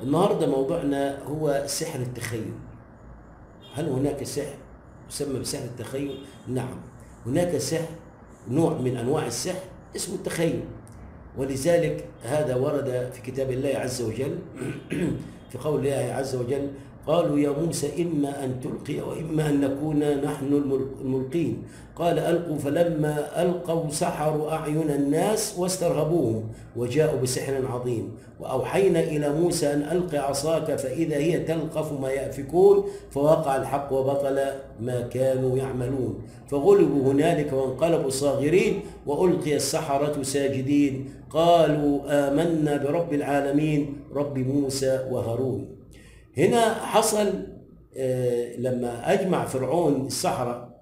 النهارده موضوعنا هو سحر التخيل. هل هناك سحر يسمى بسحر التخيل؟ نعم، هناك سحر، نوع من انواع السحر اسمه التخيل، ولذلك هذا ورد في كتاب الله عز وجل في قول الله عز وجل: قالوا يا موسى إما أن تلقي وإما أن نكون نحن الملقين. قال ألقوا، فلما ألقوا سحروا أعين الناس واسترهبوهم وجاءوا بسحر عظيم. وأوحينا إلى موسى أن ألق عصاك فإذا هي تلقف ما يأفكون، فوقع الحق وبطل ما كانوا يعملون، فغلبوا هنالك وانقلبوا صاغرين، وألقي السحرة ساجدين، قالوا آمنا برب العالمين رب موسى وهارون. هنا حصل لما أجمع فرعون السحرة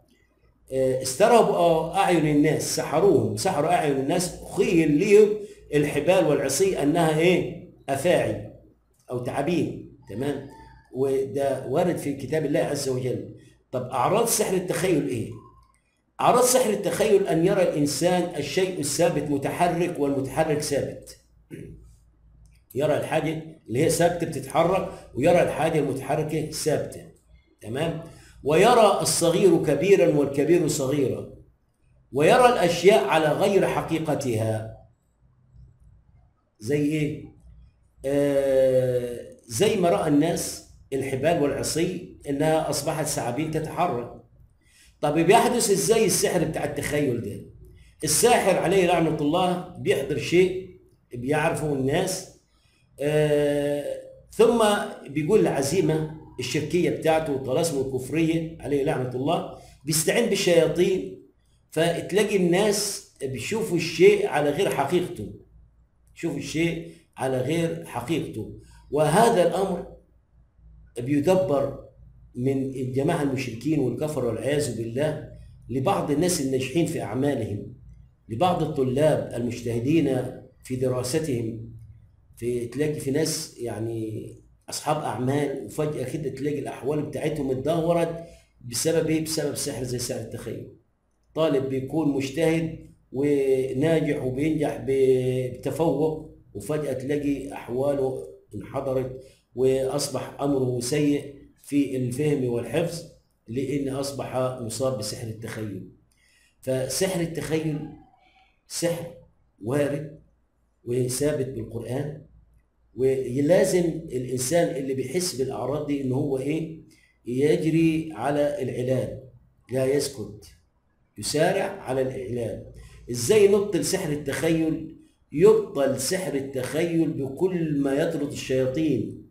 استرهبوا أعين الناس، سحروهم، سحروا أعين الناس، خيل ليهم الحبال والعصي أنها إيه؟ أفاعي أو تعابين، تمام؟ وده وارد في كتاب الله عز وجل. طب أعراض سحر التخيل إيه؟ أعراض سحر التخيل أن يرى الإنسان الشيء الثابت متحرك والمتحرك ثابت. يرى الحاجة اللي هي ثابتة بتتحرك، ويرى الحاجة المتحركة ثابتة، تمام؟ ويرى الصغير كبيرا والكبير صغيرا، ويرى الأشياء على غير حقيقتها. زي إيه؟ زي ما رأى الناس الحبال والعصي إنها أصبحت ثعابين تتحرك. طب بيحدث إزاي السحر بتاع التخيل ده؟ الساحر عليه لعنة الله بيحضر شيء بيعرفه الناس، ثم بيقول العزيمة الشركية بتاعته وطلاسمه الكفرية عليه لعنة الله، بيستعين بالشياطين، فتلاقي الناس بيشوفوا الشيء على غير حقيقته، شوفوا الشيء على غير حقيقته. وهذا الأمر بيدبر من الجماعة المشركين والكفر والعياذ بالله لبعض الناس الناجحين في أعمالهم، لبعض الطلاب المجتهدين في دراستهم. في تلاقي في ناس يعني اصحاب اعمال، وفجاة كده تلاقي الاحوال بتاعتهم اتدهورت بسبب ايه؟ بسبب سحر زي سحر التخيل. طالب بيكون مجتهد وناجح وبينجح بتفوق، وفجاة تلاقي احواله انحدرت واصبح امره سيء في الفهم والحفظ، لان اصبح مصاب بسحر التخيل. فسحر التخيل سحر وارد وثابت بالقرآن، ولازم الإنسان اللي بيحس بالأعراض دي إن هو إيه؟ يجري على العلاج، لا يسكت، يسارع على العلاج. إزاي نبطل سحر التخيل؟ يبطل سحر التخيل بكل ما يطرد الشياطين،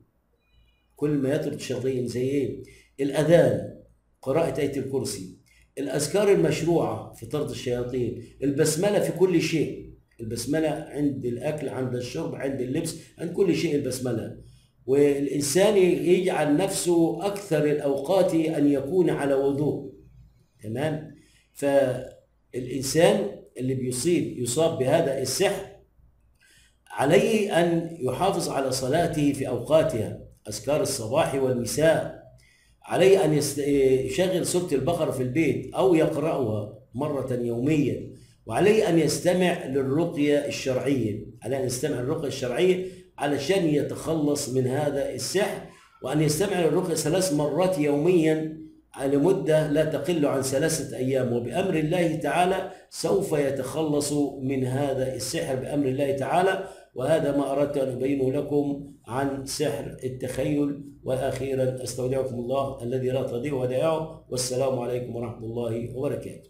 كل ما يطرد الشياطين. زي إيه؟ الأذان، قراءة آية الكرسي، الأذكار المشروعة في طرد الشياطين، البسملة في كل شيء، البسملة عند الأكل، عند الشرب، عند اللبس، عند كل شيء البسملة. والإنسان يجعل نفسه أكثر الأوقات أن يكون على وضوء، تمام؟ فالإنسان اللي يصاب بهذا السحر عليه أن يحافظ على صلاته في أوقاتها، أذكار الصباح والمساء، عليه أن يشغل سورة البقرة في البيت أو يقرأها مرة يوميا، وعليه أن يستمع للرقية الشرعية، عليه أن يستمع للرقية الشرعية علشان يتخلص من هذا السحر، وأن يستمع للرقية 3 مرات يوميا لمدة لا تقل عن 3 أيام، وبأمر الله تعالى سوف يتخلص من هذا السحر بأمر الله تعالى. وهذا ما أردت أن أبينه لكم عن سحر التخيل. وأخيرا أستودعكم الله الذي لا تضيع ودائعه، والسلام عليكم ورحمة الله وبركاته.